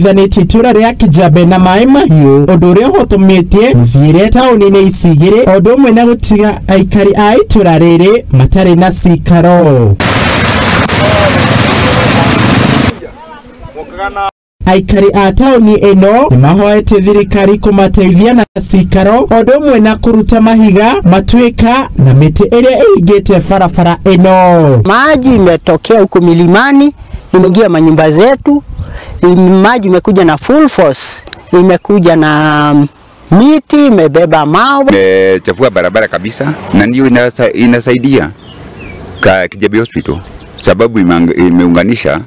Ĩkuruhanĩtie itũra rĩa Kijabe na maĩ mahiũ, ũndũ ũrĩa ũhotomĩtie mĩthiĩre taũni-inĩ ici igĩrĩ, o ũndũ ũmwe na gũtiga aikari a itũra rĩrĩ matarĩ na cikaro. Aikari a taũni ĩno nĩmahoete thirikari kũmateithia na cikaro, o ũndũ ũmwe na kũruta mahiga, matuĩka na mĩtĩ ĩrĩa ĩhingĩte barabara ĩno. Maji imetokea huko milimani, imeingia manyumba zetu, maji imekuja na full force, imekuja na miti, imebeba mawe. Imechafua barabara kabisa, na ndio inasaidia Kijabe Hospital sababu imeunganisha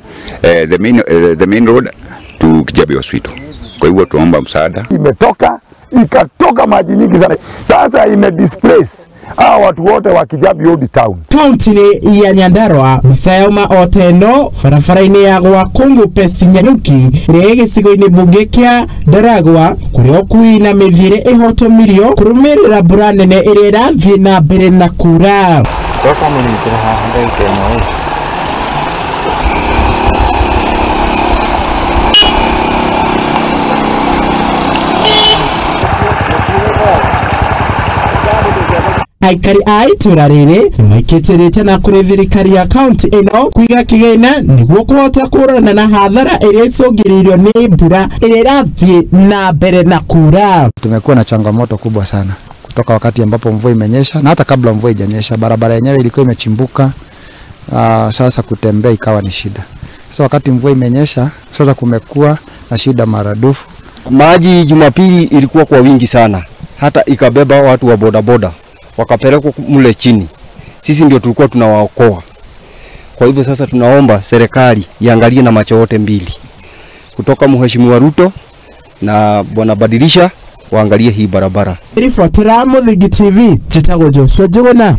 the main road to Kijabe Hospital. Kwa hivyo tuomba msaada. Imetoka ikatoka maji nyingi sana, sasa ime displace hao watu wote wa Kijabe Old Town. Kaunti-inĩ ya Nyandarua, mbica yauma o ta ĩno barabara-inĩ ya Gwakungu Pesi Nanyuki ĩrĩa ĩ gĩcigo-inĩ mbunge kĩa Ndaragwa, kũrĩa ũkui na mĩthiĩre ĩhotomirio kũrũmĩrĩra mbura nene ĩrĩa ĩrathiĩ na mbere na kura. Aikari a itũra rĩrĩ nĩmaikĩtĩrĩte na kũrĩ thirikari ya kaunti ĩno kũiga kĩgĩna nĩguo kũhota kũhũrana na hathara ĩrĩa ĩcũngĩrĩirio nĩ mbura ĩrĩa ĩrathiĩ na mbere na kura. Tumekuwa na changamoto kubwa sana kutoka wakati ambapo mvua imenyesha na hata kabla mvua haijanyesha, barabara yenyewe ilikuwa imechimbuka. Sasa kutembea ikawa ni shida. Sasa wakati mvua imenyesha, sasa kumekuwa na shida maradufu. Maji Jumapili ilikuwa kwa wingi sana, hata ikabeba watu wa bodaboda wakapelekwa mle chini. Sisi ndio tulikuwa tunawaokoa. Kwa hivyo sasa tunaomba serikali iangalie na macho yote mbili, kutoka Mheshimiwa Ruto na Bwana Badilisha, waangalie hii barabara. Ribotera Mũthingi TV, njĩtagwo Joshua Njuguna.